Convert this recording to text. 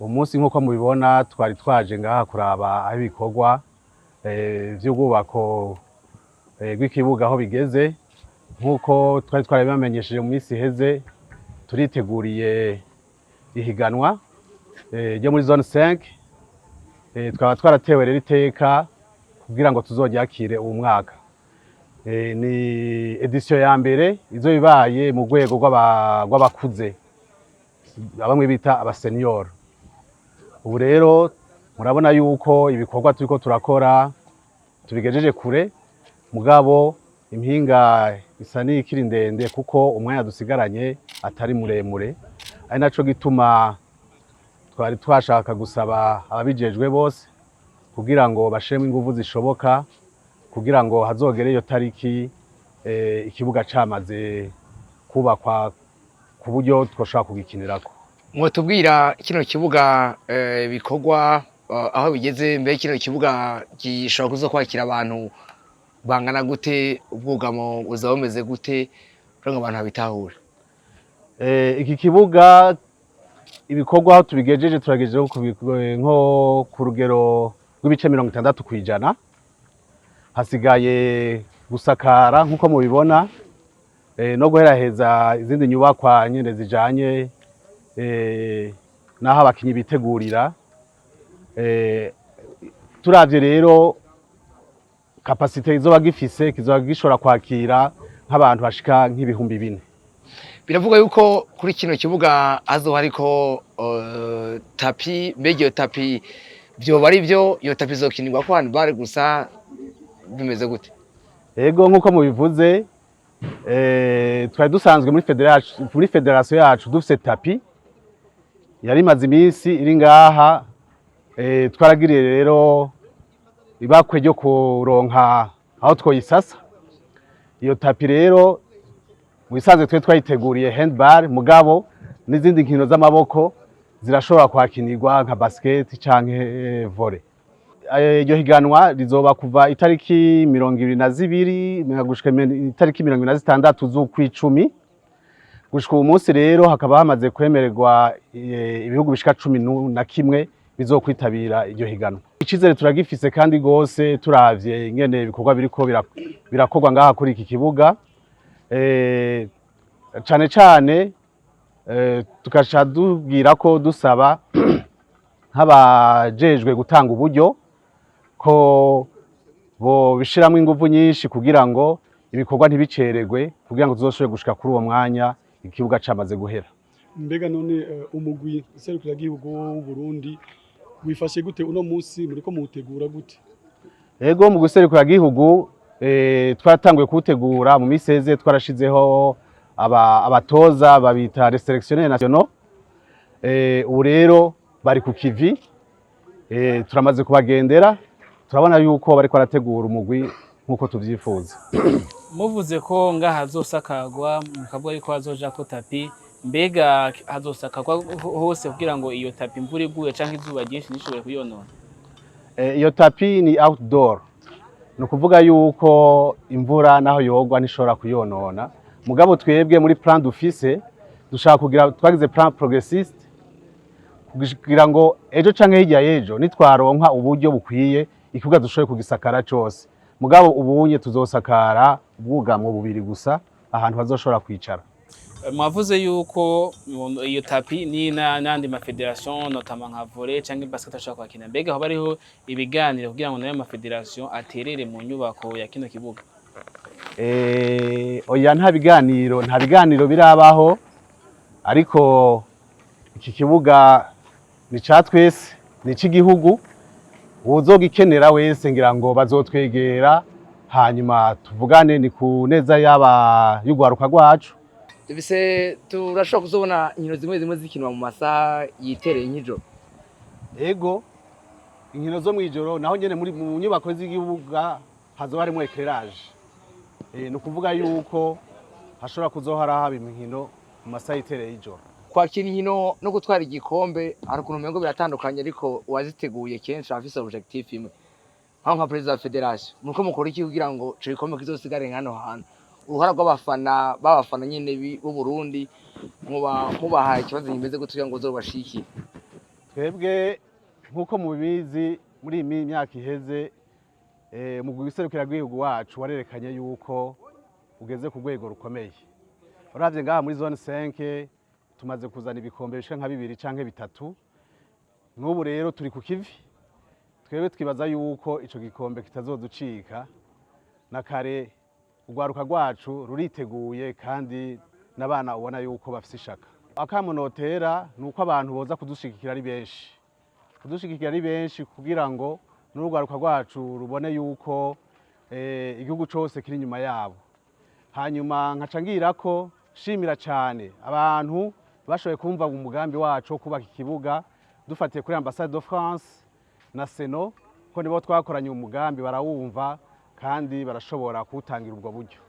Umunsi nk'uko mubibona, twari twaje ngaha kuraba aho ibikorwa vy'ubwubako bw'ikibuga aho bigeze. Nk'uko twari twarabibamenyesheje mu minsi iheze, turiteguriye ihiganwa ryo muri zone 5. Twaba twaratewe rero iteka kugira ngo tuzoryakire uwu mwaka. Ni édition ya mbere izo ibaye mu rwego rw'abakuze, bamwe bita aba seniors. Ubu rero murabona yuko ibikorwa turiko turakora tubigejeje kure, mugabo impinga isa n'ikiri ndende kuko umwanya dusigaranye atari muremure. Ari naco gituma twari twashaka gusaba ababijejwe bose kugira ngo bashiremo inguvu zishoboka kugira ngo hazogere iyo tariki ikibuga camaze kubakwa ku buryo twoshobora kugikinirako. Mwotubwira kino kibuga bikorwa aho bigeze? Mbere kino kibuga gishobora kuza kwakira abantu bangana gute? Ubwugamo buzaba bumeze gute kugira ngo abantu babitahure? Iki kibuga, ibikorwa aho tubigejeje, turagejeje nko ku rugero rw'ibice 60%. Hasigaye gusakara nk'uko mubibona no guheraheza izindi nyubakwa nyene zijanye n'aho abakinyi bitegurira. Turavye rero capacité izoba gifise, kizoba gishobora kwakira nk'abantu bashika nk'4000. Biravuga yuko kuri kino kibuga hazoba hariko tapis. Mbega iyo tapis vyoba ari vyo? Iyo tapis izokinirwako handball gusa? Bimeze gute? Ego, nk'uko mubivuze, twari dusanzwe muri fédération yacu dufise tapis yari imaze iminsi iri ngaha. Twaragiriye rero ibakwe ryo kuronka aho twoyisasa iyo tapis. Rero mu bisanzwe twe twayiteguriye handball, mugabo n'izindi nkino z'amaboko zirashobora kuhakinirwa nka basket canke volley. Iryo higanwa rizoba kuva itariki 22 gushika itariki 26 z'ukwicumi. Gushika uwu munsi rero hakaba hamaze kwemererwa ibihugu bishika 11 bizokwitabira iryo higanwa. Icizere turagifise kandi gose, turavye ingene ibikorwa biriko birakorwa ngaha kuri iki kibuga, cane cane tugaca dubwira ko dusaba nk'abajejwe gutanga uburyo ko bobishiramwo inguvu nyinshi kugira ngo ibikorwa ntibicererwe, kugira ngo tuzoshobore gushika kuri uwo mwanya ikibuga camaze guhera. Mbega none umugwi serukiragihugu w'u Burundi wifashe gute uno munsi? Muriko muwutegura gute? Ego, mu gihugu twaratanguye kuwutegura mu minsi iheze. Twarashizeho abatoza babita les sélectionneurs nationaux. Ubu rero bari ku kivi. Turamaze kubagendera, turabona yuko bariko barategura umugwi nk'uko tuvyifuza. Muvuze ko ngaha hazosakagwa, mukavuga yuko hazojako tapis. Mbega hazosakagwa hose kugira ngo iyo tapis imvura iguye canke izuba ryinshi ntishobore kuyonona? Iyo tapis ni outdoor, ni ukuvuga yuko imvura naho yogwa ntishobora kuyonona. Mugabo twebwe muri plan dufise, dushaka kugira, twagize plan progressiste kugira ngo ejo canke hirya y'ejo nitwaronka uburyo bukwiye, ikibuga dushobore kugisakara cose. Mugabo ubunye tuzosakara ubwugamo bubiri gusa, ahantu bazoshobora kwicara. Mwavuze yuko iyo tapis ni n'andi ma fédérations, notamment nka volley canke basket, ashobora kwakina. Mbega hoba hariho ibiganiro kugira ngo nayo ma fédérations aterere mu nyubako ya kino kibuga? Oya, nta biganiro birabaho, ariko iki kibuga ni ca twese, ni ic'igihugu. Uwuzogikenera wese ngira ngo bazotwegera hanyuma tuvugane. Ni ku neza yaba y'urwaruka rwacu. Dufise, turashobora kuzobona inkino zimwe zimwe zikinwa mu masaha yitereye nk'ijoro? Ego, inkino zo mw'ijoro naho nyene muri mu nyubako z'igihugu hazoba harimwo éclairage. Ni ukuvuga yuko hashobora kuzohora haba inkino mu masaha yitereye y'ijoro. Kwakira inkino no gutwara igikombe hari ukuntu umengo biratandukanye, ariko uwaziteguye kenshi aba afise objectif imwe. Nkaho nka président wa fédération, muriko mukora iki kugira ngo ico gikombe kizosigare hano hantu? Uruhara rw'abafana, b'abafana nyene b'u Burundi, muba mubahaye ikibazo kimeze gute kugira ngo bazobashikire? Twebwe nk'uko mubizi, muri iyi myaka iheze umugwi w'iserukiragihugu wacu warerekanye yuko ugeze ku rwego rukomeye. Uravye ngaha muri zone 5, tumaze kuzana ibikombe bishika nka bibiri canke bitatu. N'ubu rero turi ku kivi. Twebwe twibaza yuko ico gikombe kitazoducika na kare. Urwaruka rwacu ruriteguye kandi n'abana ubona yuko bafise ishaka. Akamo notera ni uko abantu boza kudushigikira ari benshi, kudushigikira ari benshi, kugira ngo n'urwaruka rwacu rubone yuko igihugu cose kiri inyuma yabo. Hanyuma nkaca ngira ko shimira cyane abantu bashoboye kumva umugambi wacu wo kubaka ikibuga, dufatiye kuri Ambassade de France na Seno, ko nibo twakoranye umugambi, barawumva kandi barashobora kuwutangira ubwo buryo.